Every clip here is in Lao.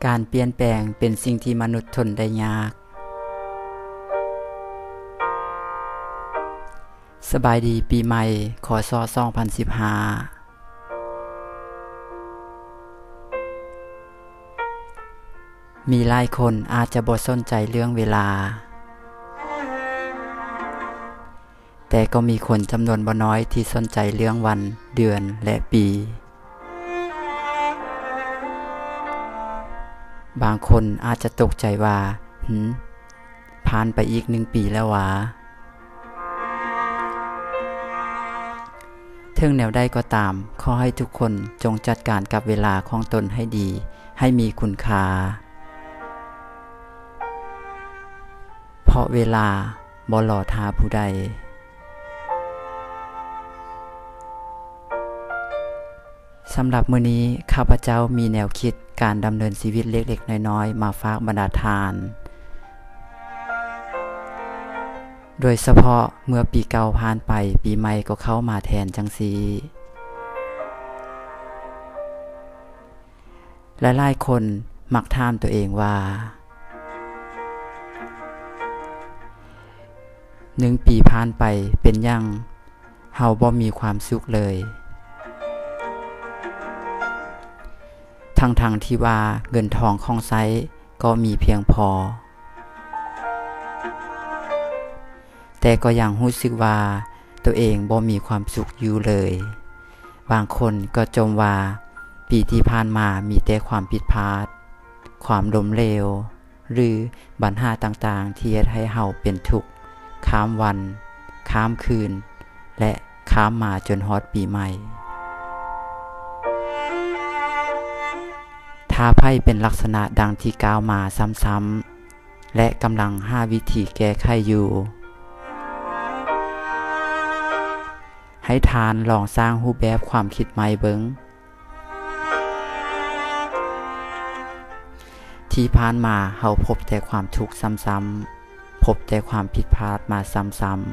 ການປ່ຽນແປງເປັນສິ່ງທີ່ມະນຸດທົນໄດ້ຍາກ. ສະບາຍດີປີໃໝ່ ຄ.ສ. ສອງພັນສິບຫ້າ. ມີຫຼາຍຄົນອາດຈະບໍ່ສົນໃຈເລື່ອງເວລາ, ແຕ່ກໍມີຄົນຈຳນວນບໍ່ນ້ອຍທີ່ສົນໃຈເລື່ອງວັນ, ເດືອນ ແລະ ປີ. ບາງຄົນອາດຈະຕົກໃຈວ່າ, ຫຶ, ຜ່ານໄປອີກໜຶ່ງປີແລ້ວຫວາ? ເຖິງແນວໃດກໍຕາມ, ຂໍໃຫ້ທຸກຄົນຈົ່ງຈັດການກັບເວລາຂອງຕົນໃຫ້ດີ, ໃຫ້ມີຄຸນຄ່າ, ເພາະເວລາບໍ່ລໍຖ້າຜູ້ໃດ. ສຳລັບມື້ນີ້, ຂ້າພະເຈົ້າມີແນວຄິດການດຳເນີນຊີວິດເລັກໆນ້ອຍໆມາຝາກບັນດາທ່ານ, ໂດຍສະເພາະເມື່ອປີເກົ່າຜ່ານໄປ, ປີໃໝ່ກໍເຂົ້າມາແທນຈັ່ງຊີ້. ຫຼາຍໆຄົນມັກຖາມຕົວເອງວ່າ, ໜຶ່ງປີຜ່ານໄປເປັນຫຍັງເຮົາບໍ່ມີຄວາມສຸກເລີຍ? ທັງໆທີ່ວ່າເງິນທອງຂອງໃຊ້ກໍມີພຽງພໍ, ແຕ່ກໍຍັງຮູ້ສຶກວ່າຕົວເອງບໍ່ມີຄວາມສຸກຢູ່ເລີຍ. ບາງຄົນກໍຈົ່ມວ່າປີທີ່ຜ່ານມາມີແຕ່ຄວາມຜິດພາດ, ຄວາມລົ້ມເຫຼວ ຫຼື ບັນຫາຕ່າງໆທີ່ເຮັດໃຫ້ເຮົາເປັນທຸກຂ້າມວັນ, ຂ້າມຄືນ ແລະ ຂ້າມມາຈົນຮອດປີໃໝ່. ຖ້າໃຜເປັນລັກສະນະດັ່ງທີ່ກ່າວມາຊ້ຳໆ ແລະ ກຳລັງຫາວິທີແກ້ໄຂຢູ່, ໃຫ້ທ່ານລອງສ້າງຮູບແບບຄວາມຄິດໃໝ່ເບິ່ງ. ທີ່ຜ່ານມາເຮົາພົບແຕ່ຄວາມທຸກຊ້ຳໆ, ພົບແຕ່ຄວາມຜິດພາດມາຊ້ຳໆ,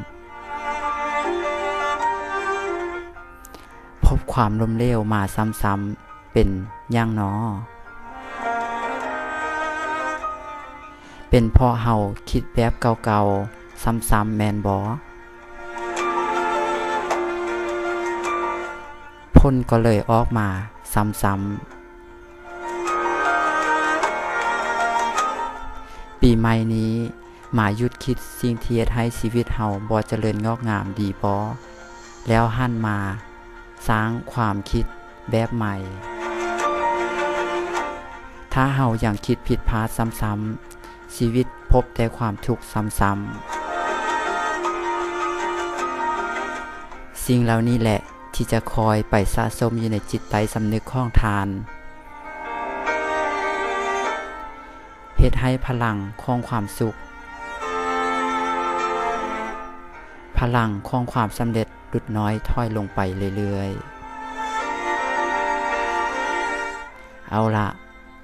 ພົບຄວາມລົ້ມເຫຼວມາຊ້ຳໆ ເປັນຫຍັງນໍ? ເປັນເພາະເຮົາຄິດແບບເກົ່າໆຊ້ຳໆແມ່ນບໍ່? ຜົນກໍເລີຍອອກມາຊ້ຳໆ. ປີໃໝ່ນີ້ ມາຢຸດຄິດສິ່ງທີ່ເຮັດໃຫ້ຊີວິດເຮົາບໍ່ຈະເລີນງອກງາມດີບໍ່? ແລ້ວຫັນມາສ້າງຄວາມຄິດແບບໃໝ່. ຖ້າເຮົາຍັງຄິດຜິດພາດຊ້ຳໆ, ຊີວິດພົບແຕ່ຄວາມທຸກຊ້ຳໆ. ສິ່ງເຫຼົ່ານີ້ແຫຼະທີ່ຈະຄອຍໄປສະສົມຢູ່ໃນຈິດໃຕ້ສຳນຶກຂອງທ່ານ. ເຮັດໃຫ້ພະລັງຂອງຄວາມສຸກ, ພະລັງຂອງຄວາມສຳເລັດຫຼຸດນ້ອຍຖອຍລົງໄປເລື້ອຍໆ. ເອົາລະ,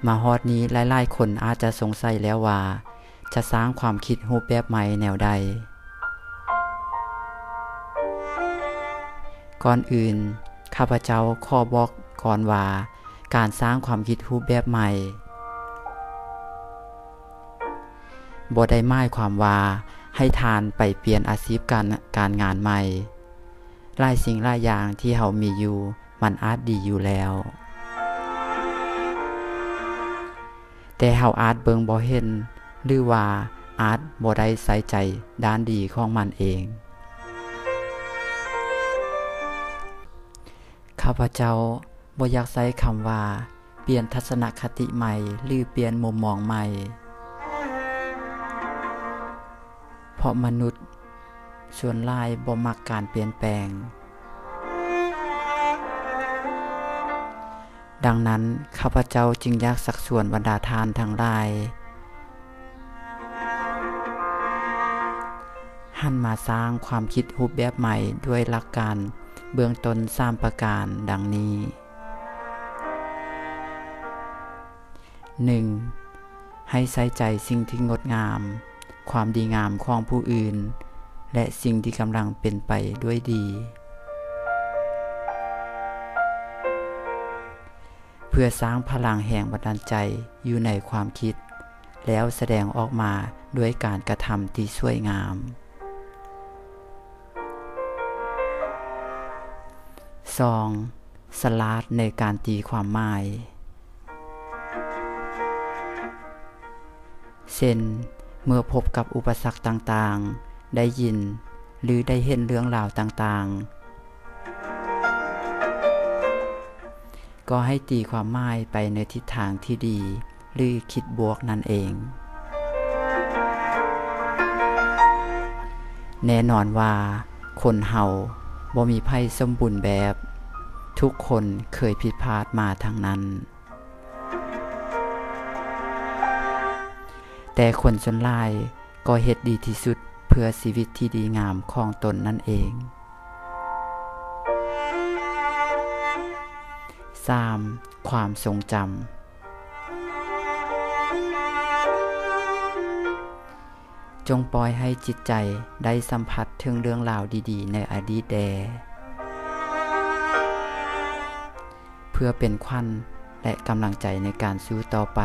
ມາຮອດນີ້ຫຼາຍໆຄົນອາດຈະສົງໄສແລ້ວວ່າ ຈະສ້າງຄວາມຄິດຮູບແບບໃໝ່ແນວໃດ? ກ່ອນອື່ນ, ຂ້າພະເຈົ້າຂໍບອກກ່ອນວ່າ ການສ້າງຄວາມຄິດຮູບແບບໃໝ່ ບໍ່ໄດ້ໝາຍຄວາມວ່າໃຫ້ທ່ານໄປປ່ຽນອາຊີບການ, ການງານໃໝ່. ຫຼາຍສິ່ງຫຼາຍຢ່າງທີ່ເຮົາມີຢູ່ ມັນອາດດີຢູ່ແລ້ວ, ແຕ່ເຮົາອາດເບິ່ງບໍ່ເຫັນ ຫຼືວ່າອາດບໍ່ໄດ້ໃສ່ໃຈດ້ານດີຂອງມັນເອງ. ຂ້າພະເຈົ້າບໍ່ຢາກໃຊ້ຄຳວ່າປ່ຽນທັດສະນະຄະຕິໃໝ່ ຫຼື ປ່ຽນມຸມມອງໃໝ່, ເພາະມະນຸດສ່ວນຫຼາຍບໍ່ມັກການປ່ຽນແປງ. ດັ່ງນັ້ນ, ຂ້າພະເຈົ້າຈຶ່ງຢາກຊັກຊວນບັນດາທ່ານທັງຫຼາຍ ຫັນມາສ້າງຄວາມຄິດຮູບແບບໃໝ່ດ້ວຍຫຼັກການເບື້ອງຕົ້ນສາມປະການດັ່ງນີ້. ໜຶ່ງ, ໃຫ້ໃສ່ໃຈສິ່ງທີ່ງົດງາມ, ຄວາມດີງາມຂອງຜູ້ອື່ນ ແລະ ສິ່ງທີ່ກຳລັງເປັນໄປດ້ວຍດີ. ເພື່ອສ້າງພະລັງແຮງບັນດານໃຈຢູ່ໃນຄວາມຄິດ ແລ້ວສະແດງອອກມາດ້ວຍການກະທຳທີ່ສວຍງາມ. ສອງ, ສະຫຼາດໃນການຕີຄວາມໝາຍ. ເຊັ່ນ, ເມື່ອພົບກັບອຸປະສັກຕ່າງໆ, ໄດ້ຍິນ ຫຼື ໄດ້ເຫັນເລື່ອງລາວຕ່າງໆ, ກໍໃຫ້ຕີຄວາມໝາຍໄປໃນທິດທາງທີ່ດີ ຫຼື ຄິດບວກນັ້ນເອງ. ແນ່ນອນວ່າຄົນເຮົາບໍ່ມີໃຜສົມບູນແບບ, ທຸກຄົນເຄີຍຜິດພາດມາທັງນັ້ນ. ແຕ່ຄົນສ່ວນຫຼາຍກໍເຮັດດີທີ່ສຸດເພື່ອຊີວິດທີ່ດີງາມຂອງຕົນນັ້ນເອງ. ສາມ, ຄວາມຊົງຈຳ. ຈົ່ງປ່ອຍໃຫ້ຈິດໃຈໄດ້ສຳຜັດເຖິງເລື່ອງລາວດີໆໃນອະດີດແດ່ ເພື່ອເປັນຂວັນ ແລະ ກຳລັງໃຈໃນການສູ້ຕໍ່ໄປ.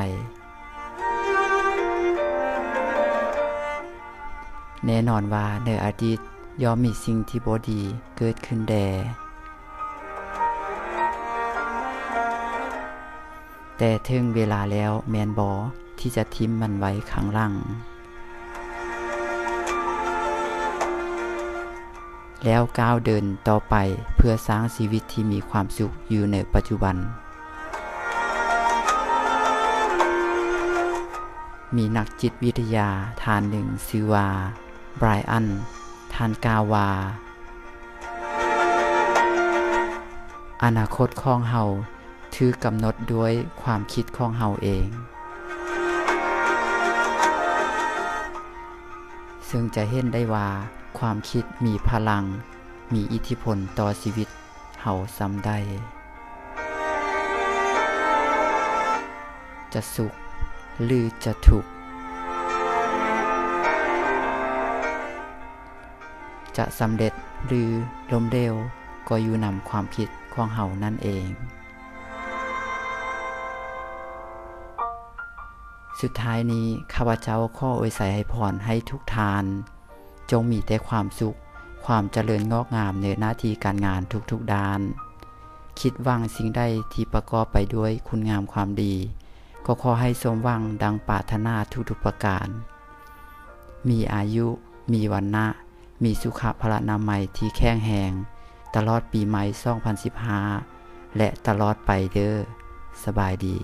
ແນ່ນອນວ່າໃນອະດີດຍ່ອມມີສິ່ງທີ່ບໍ່ດີເກີດຂຶ້ນແດ່. ແຕ່ເຖິງເວລາແລ້ວແມ່ນບໍ່ ທີ່ຈະຖິ້ມມັນໄວ້ຂ້າງຫຼັງ ແລ້ວກ້າວເດີນຕໍ່ໄປເພື່ອສ້າງຊີວິດທີ່ມີຄວາມສຸກຢູ່ໃນປັດຈຸບັນ? ມີນັກຈິດວິທະຍາທ່ານໜຶ່ງຊື່ວ່າ Brian ທ່ານກ່າວວ່າ, ອະນາຄົດຂອງເຮົາ ຖືກກຳນົດດ້ວຍຄວາມຄິດຂອງເຮົາເອງ. ເຊິ່ງຈະເຫັນໄດ້ວ່າຄວາມຄິດມີພະລັງ, ມີອິດທິພົນຕໍ່ຊີວິດເຮົາສ່ຳໃດ. ຈະສຸກ ຫຼື ຈະທຸກ, ຈະສຳເລັດ ຫຼື ລົ້ມເຫຼວ ກໍຢູ່ນຳຄວາມຄິດຂອງເຮົານັ້ນເອງ. ສຸດທ້າຍນີ້ ຂ້າພະເຈົ້າຂໍອວຍໄຊໃຫ້ພອນໃຫ້ທຸກທ່ານ ຈົ່ງມີແຕ່ຄວາມສຸກ, ຄວາມຈະເລີນງອກງາມໃນໜ້າທີ່ການງານທຸກໆດ້ານ. ຄິດຫວັງສິ່ງໃດທີ່ປະກອບໄປດ້ວຍຄຸນງາມຄວາມດີ, ກໍຂໍໃຫ້ສົມຫວັງດັ່ງປາດຖະໜາທຸກໆປະການ. ມີອາຍຸ, ມີວັນນະ, ມີສຸຂະພະລະນາໄມທີ່ແຂງແຮງ ຕະຫຼອດປີໃໝ່ສອງພັນສິບຫ້າ ແລະ ຕະຫຼອດໄປເດີ້. ສະບາຍດີ.